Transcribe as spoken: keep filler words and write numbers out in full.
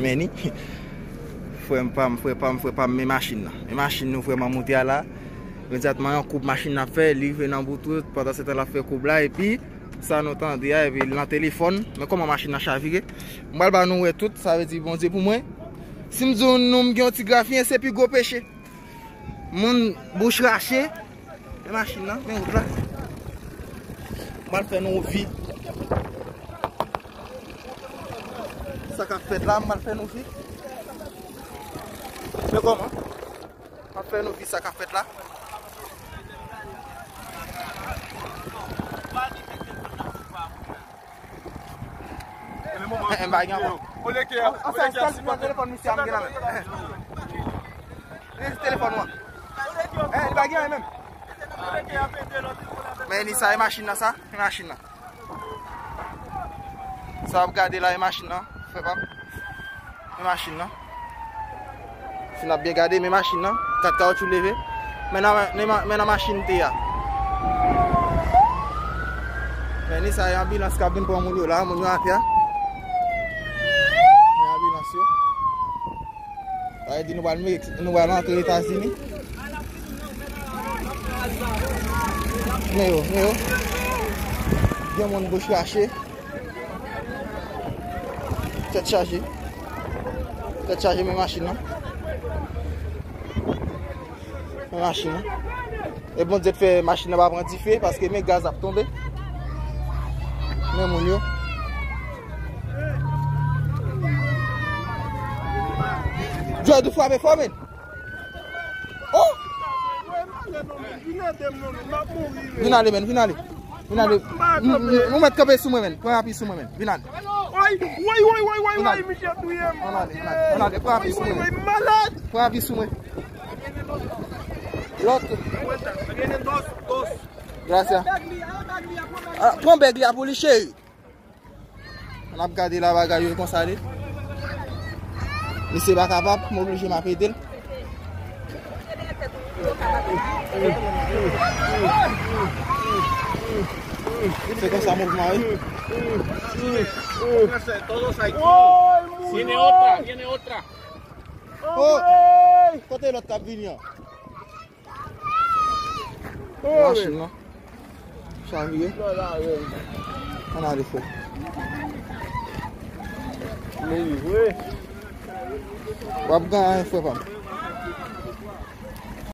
Men ni. Frè m pa m, frè pa m, frè pa m, men machin nan. Men machin nou frè m an moute a la. Imedyatman, yon koub machin nan ap fè, li rive nan bout wout, pandan se tan l ap fè koub la, epi sa nou tande a, epi l nan telefòn. Men kòman machin nan chavire. M pral ba nou wè tout, sa vle di Bondye pou mwen. Si m di nou m gen yon ti grafiyen, se pi gwo peche. Moun bouch rache. Men machin nan, men wout la. M pral fè nou vi. Sa k ap fèt la, m pral fè nou vi. Men kòman? M ap fè nou vi sa k ap fèt la. M pa gen ankò. An fè sèl nan telefòn misye a m gen nan men. Li telefòn ou an. Eh, li pa gen anyen menm. Men ni sa, e machin nan sa, e machin nan. Sa w ap gade la, e machin nan. Frè pa m. Men machin nan. Si n ap byen gade, men machin nan. Kat kawotchou leve. Men nan, men nan, men nan machin te a. Men ni sa, e anbilans k ap vin pran moun yo la, moun yo atè a. Men anbilans yo. Sa vle di nou pral Mex-, nou pral antre Etazini. Men yo, men yo. Gen moun bouch rache. Tèt chaje. Tèt chaje, men machin nan. Men machin nan. E Bondye t fè machin nan pa pran dife, paske men gaz ap tonbe. Men moun yo. Jòdou frape fò, men. Oh! Vin ale, men, vin ale. Vin ale. M, m, m, nou mèt kanpe sou mwen, men. Pran api sou mwen, men. Vin ale. Woy, woy, woy, woy, woy, woy, misye touye m. Ann ale, ann ale, ann ale, pran api sou mwen. Woy, woy, woy, malad. Pran api sou mwen. Lòt. Gracias. Ah, pran bèg li a pou li, cheri. N ap gade la bagay yo konsa li. Misye pa kapab, m oblije m ap ede l. Se konsa mouvman wi. Tiene otra, tiene otra. Oh! Kote lòt k ap vini an? Machin nan chavire. Ann ale, frè. W ap gen anyen, frè pa m.